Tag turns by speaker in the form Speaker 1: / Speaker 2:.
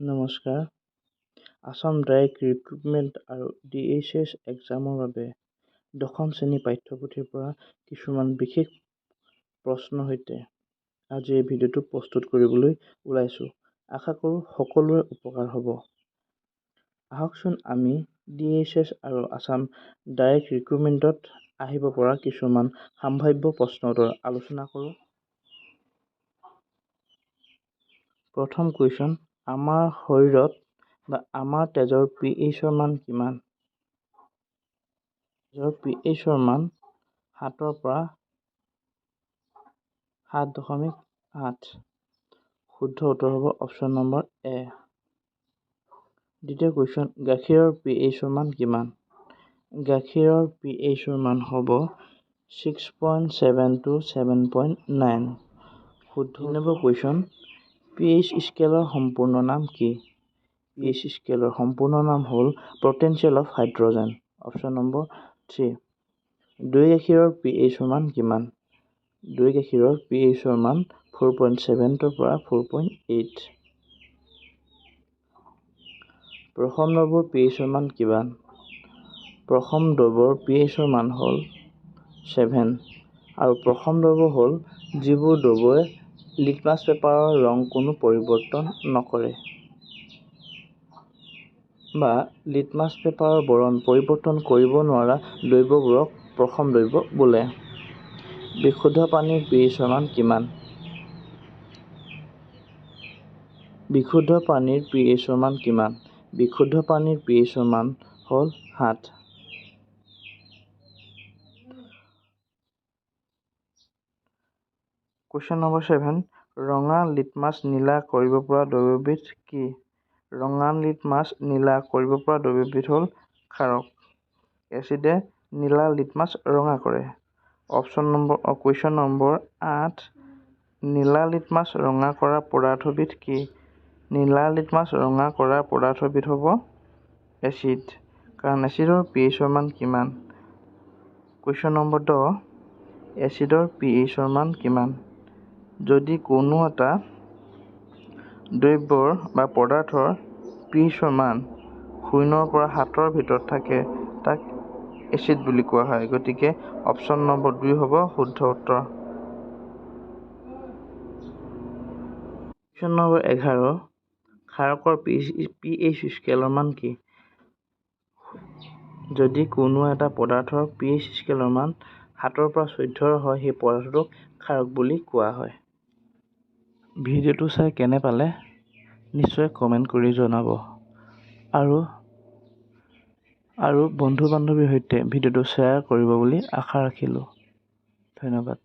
Speaker 1: নমস্কাৰ। Assam direct recruitment আৰু DHS এক্সামৰ বাবে দশম শ্ৰেণীৰ পাঠ্যপুথিৰ পৰা কিছুমান বিশেষ প্ৰশ্নৰ সৈতে আজি এই ভিডিঅ'টো প্ৰস্তুত কৰিবলৈ ওলাইছোঁ। আশা কৰোঁ সকলোৰে উপকাৰ হ'ব। আহকচোন, আমি ডিএইচএছ আৰু আছাম ডাইৰেক্ট ৰিক্ৰুটমেণ্টত আহিব পৰা কিছুমান সাম্ভাব্য প্ৰশ্ন উত্তৰ আলোচনা কৰোঁ। প্ৰথম কুৱেশ্যন, আমাৰ শৰীৰত বা আমাৰ তেজৰ পিএইচৰ মান কিমান? তেজৰ পিএইচৰ মান 7ৰ পৰা 7.8। শুদ্ধ উত্তৰ হ'ব অপশ্যন নম্বৰ এ। দ্বিতীয় কুৱেশ্যন, গাখীৰৰ পিএইচৰ মান কিমান? গাখীৰৰ পিএইচৰ মান হ'ব 6.7 to 7.9। শুদ্ধ। নম্বৰ কুৱেশ্যন, পিএইচ স্কেলৰ সম্পূৰ্ণ নাম কি? পিএইচ স্কেলৰ সম্পূৰ্ণ নাম হ'ল potential of hydrogen, option number 3। দৈ গাখীৰৰ পিএইচৰ মান কিমান? দৈ গাখীৰৰ পিএইচৰ মান 4.7ৰ পৰা 4.8। প্ৰশম দ্ৰৱৰ পিএইচৰ মান কিমান? প্ৰশম দ্ৰৱৰ পিএইচৰ মান হ'ল 7। আৰু প্ৰশম দ্ৰৱ হ'ল যিবোৰ দ্ৰৱই লিটমাছ পেপাৰৰ ৰং কোনো পৰিৱৰ্তন নকৰে বা লিটমাছ পেপাৰৰ বৰণ পৰিৱৰ্তন কৰিব নোৱাৰা দ্ৰব্যবোৰক প্ৰশম দ্ৰব্য বোলে। বিশুদ্ধ পানীৰ পিএইচৰ মান কিমান? বিশুদ্ধ পানীৰ পিএইচৰ মান কিমান? বিশুদ্ধ পানীৰ পিএইচৰ মান হ'ল 7। কুৱেশ্যন নম্বৰ 7, ৰঙা লিটমাছ নীলা কৰিব পৰা দ্ৰব্যবিধ কি? ৰঙা লিটমাছ নীলা কৰিব পৰা দ্ৰব্যবিধ হ'ল ক্ষাৰক। এচিডে নীলা লিটমাছ ৰঙা কৰে। অপশ্যন নম্বৰ, কুৱেশ্যন নম্বৰ 8, নীলা লিটমাছ ৰঙা কৰা পদাৰ্থবিধ কি? নীলা লিটমাছ ৰঙা কৰা পদাৰ্থবিধ হ'ব এচিড, কাৰণ এচিডৰ পিএইচৰ মান কিমান? কুৱেশ্যন নম্বৰ 10, এচিডৰ পিএইচৰ মান কিমান? যদি কোনো এটা দ্ৰব্যৰ বা পদাৰ্থৰ পিএইচৰ মান 0ৰ পৰা 7ৰ ভিতৰত থাকে, তাক এচিড বুলি কোৱা হয়। গতিকে অপশ্যন নম্বৰ 2 হ'ব শুদ্ধ উত্তৰ। কুৱেশ্যন নম্বৰ 11, ক্ষাৰকৰ পিএইচ স্কেলৰ মান কি? যদি কোনো এটা পদাৰ্থৰ পিএইচ স্কেলৰ মান 7ৰ পৰা 14 হয়, সেই পদাৰ্থটোক ক্ষাৰক বুলি কোৱা হয়। ভিডিঅ'টো চাই কেনে পালে নিশ্চয় কমেণ্ট কৰি জনাব আৰু বন্ধু বান্ধৱীৰ সৈতে ভিডিঅ'টো শ্বেয়াৰ কৰিব বুলি আশা ৰাখিলোঁ। ধন্যবাদ।